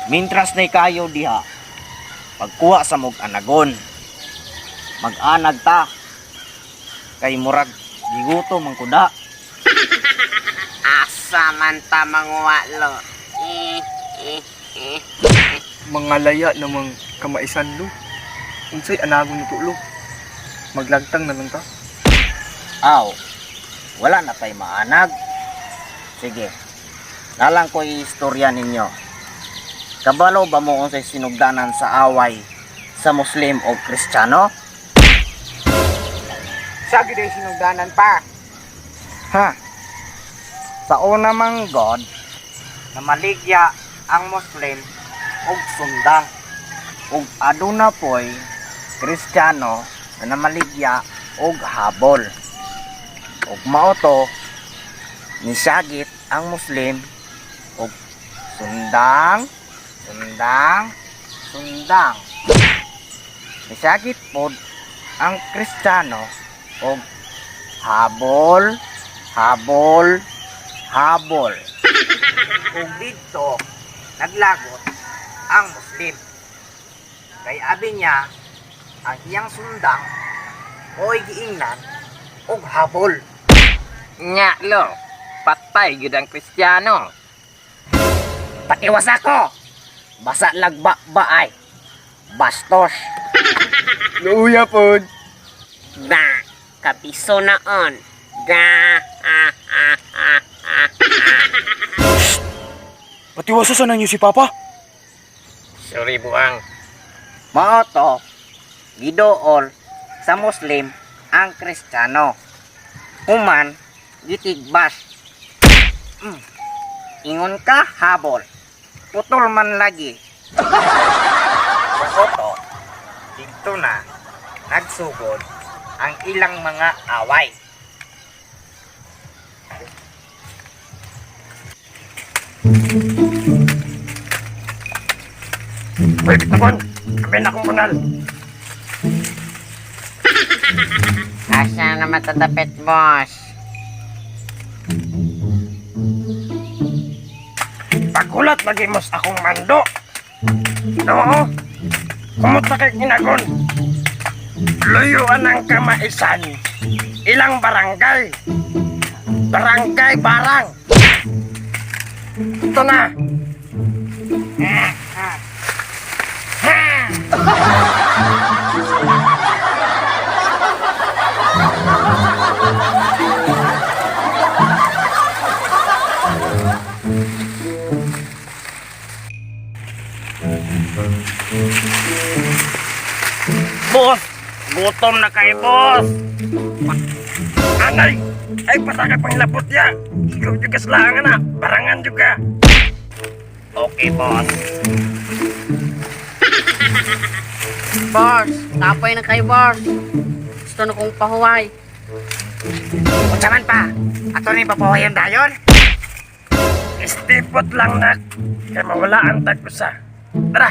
Mintras na kayo diha, pagkuha sa mog anagon. Mag-anag ta. Kay murag gigutom man kuda. Asa man ta manguha, lo. Eh, eh, eh. Mga laya namang kamaisan, lo. Unsay anagon nito, lo? Maglagtang na lang ta. Aw, wala na pa'y maanag. Sige, nalang ko istorya ninyo. Kabalo ba mo unsay sinugdanan sa away sa Muslim o Kristiyano? Sa gid ay sinugdanan pa. Ha? Sa una mang God, namaligya ang Muslim og sundang. Ug aduna poy Kristiyano na namaligya og habol. Ug mao to nisagit ang Muslim og sundang, sundang, sundang. Nisagit pod ang Kristiyano og habol, habol, habol. Ug didto naglagot ang Muslim. Kay abi niya ang iyang sundang mo'y giingnan og habol. Nya, lo. Patay gid ang Kristiyano. Patiwas ako. Basa lagba ba ay. Bastos. Luya pod. Ba, kapiso na on. Ga, ah, ah, ah, ah. Patiwasa sa ninyo si Papa. Sorry, buang. Mao to gidool sa Muslim ang Kristiyano. Human gitigbas. Mm. Ingon ka habol. Putol man lagi. Mao to didto na nagsugod ang ilang mga away. Uy, bitakon! Kami na akong kunal! Asa na matadapit, boss? Pagulat lagi mos akong mando! Oo! Kumusta kay ginagon? Luyuan ang kamaisan. Ilang barangay. Barangay barang. Ito na. Boss! Gutom na kayo, boss! Anay! Ay, pasaka pang labot ya! Ikaw juga selangan na! Barangan juga! Okay, boss. Boss, kapoy na kayo, boss. Gusto na kong pahuway. Unsa man pa? Ato ni papawayon dayon? Istipot lang nak. Kaya mawala ang tag-usa. Tara!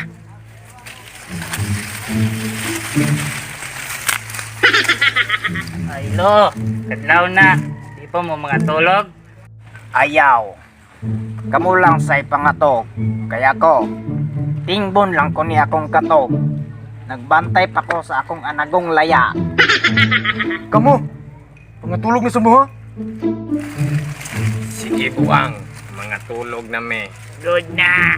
Ay lo, kadlaw na. Di pa mo mga tulog. Ayaw. Kamu lang sa ipangatog. Kaya ko, tingbon lang ko ni akong katog. Nagbantay pa ko sa akong anagong laya. Kamo. Pangatulog na sa mga. Sige, buang. Mga tulog na me. Good na.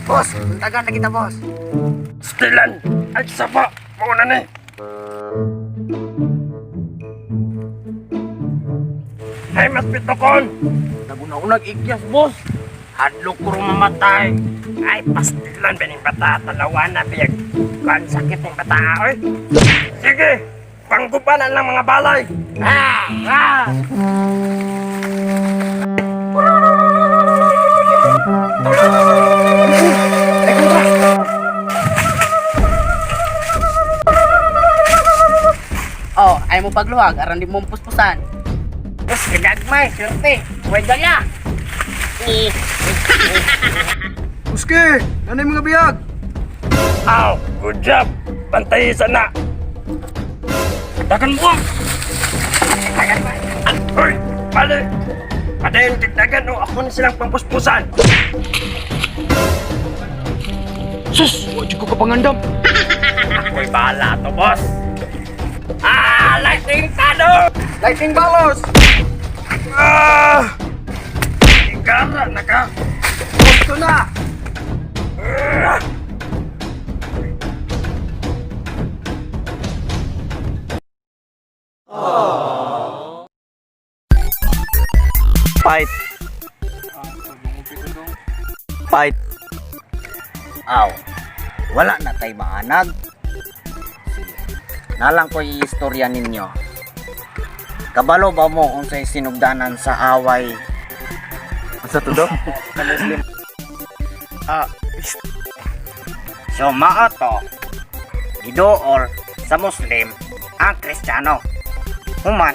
Boss, tagan na kita, boss. Stilan! Ay, saba! Mauna ni! Ay, mas pitokon! Naguna-unag ikyas, boss. Hadlok ko rin mamatay. Ay, pastilan ba ng bata? Talawa na, biyag. Kuan sakit ng bata, oy. Sige! Panggubanan lang mga balay! Ah! Ah! Oh, ay mo pagluwag, aran di mo puspusan. Boss, kagagmay, swerte. Huwag dala. Uske, nanay mga biyag. Aw, good job. Pantay sana. Dagan mo. Dagan mo. Uy, bali. Padayon kag dagan o ako na silang pangpuspusan. Sus, wa jud ko kapangandam. Ako'y bahala to, boss. Ah, lightning tano! Lightning balos. Ah! Igara na ka. Gusto na. Fight. Fight. Aw, wala na tay maanag. Sige. Nalang ko istorya ninyo. Kabalo ba mo unsay sinugdanan sa away? Sa to do? Ah, So mao to, giduol sa Muslim ang Kristiyano. Human,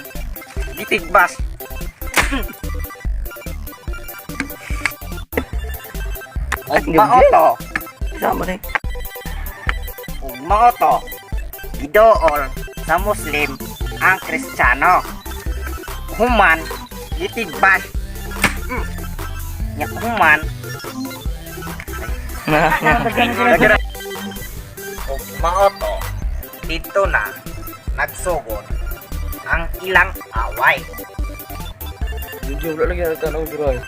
gitigbas. Ug mao to, sama ni. ug mao to, giduol sa Muslim ang Kristiyano. Human, gitigbas. Nya human, ug mao to, dito na nagsugod ang ilang away. Medyo wala lagi ang tanaw diri.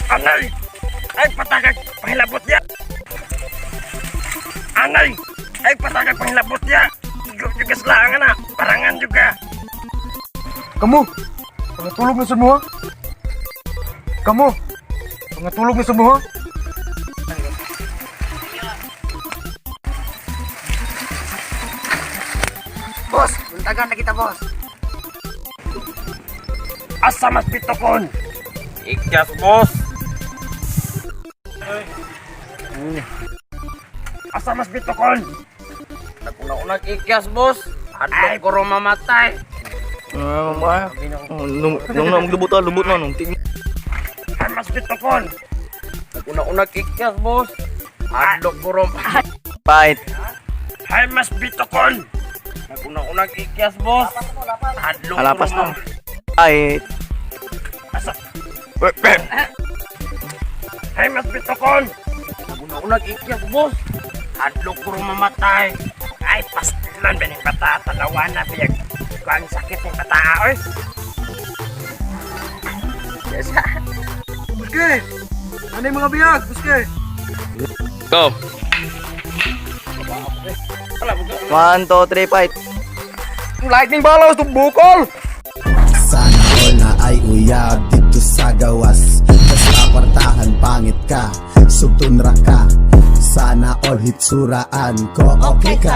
Anay! Ay, patagag! Pahilabot niya! Anay! Ay, patagag! Pahilabot niya! Ikaw juga selangan na! Parangan juga! Kamu, pangatulog na sa mo ha? Kamu, pangatulog na sa mo ha? Boss, buntagan na kita, boss. Asa mas pitokon! Ikyas, boss! Asa mas pitokon! Naguna-unag ikyas, boss. Adlok ko ro mamatay. Ah, ma. Nung nung na maglubot ah, lubot na nung ting. Ay, mas pitokon! Naguna-unag ikyas, boss. Adlok ko ro. Fight. Ay, mas pitokon! Naguna-unag ikyas, boss. Adlok ko Alapas ro. na. Fight. Asa? Ay, mas pitokon! Naguna-unag ikyas, boss. Adlok ko ro mamatay. Ay, pastilan ba ng bata? Tanawa na, biyag. Ang sakit ng bata, oy! Buske. Ano yung mga biyag? Buske. Go. 1, 2, 3, fight. Lightning balos to bukol. Sana all na ay uyab dito sa gawas. Basta kwartahan pangit ka, sugtun ra ka. Sana all hitsuraan ko, okay ka.